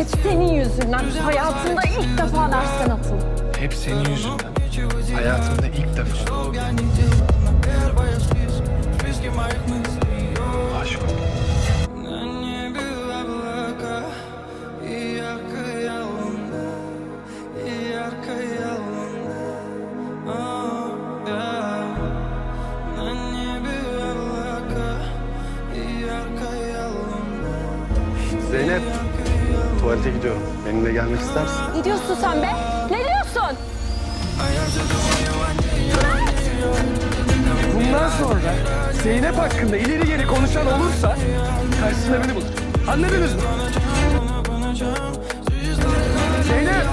Hep senin yüzünden hayatımda ilk defa dersten atıldım. Hep senin yüzünden. Hayatımda ilk defa aşık oldum. На небе облака и яркая луна, и яркая луна. О, да. На небе облака и яркая луна. Zeynep, tuvalete gidiyorum. Benimle gelmek ister misin? Ne diyorsun sen be? Ne diyorsun? Bundan sonra Zeynep hakkında ileri geri konuşan olursa karşısında beni bulur. Anladınız mı? Zeynep!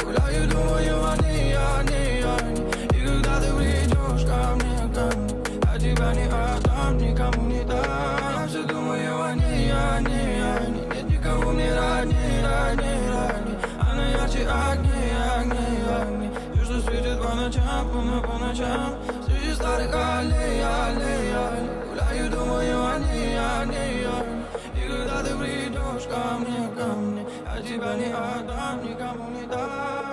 Гуляю, думаю о ней, о ней, о ней. И когда ты придешь ко мне, ко мне, я тебя не отдам, никому не дам. Я все думаю о ней, о ней, о ней. Нет никого мне родней, родней, родней. Она ярче огней, огней, огней. Все, что светит по ночам, по, но- по ночам. Среди старых аллей, аллей, аллей. Гуляю, думаю о ней, о ней, о ней. И когда ты придешь ко мне, ко мне, я тебя не отдам, никому не дам.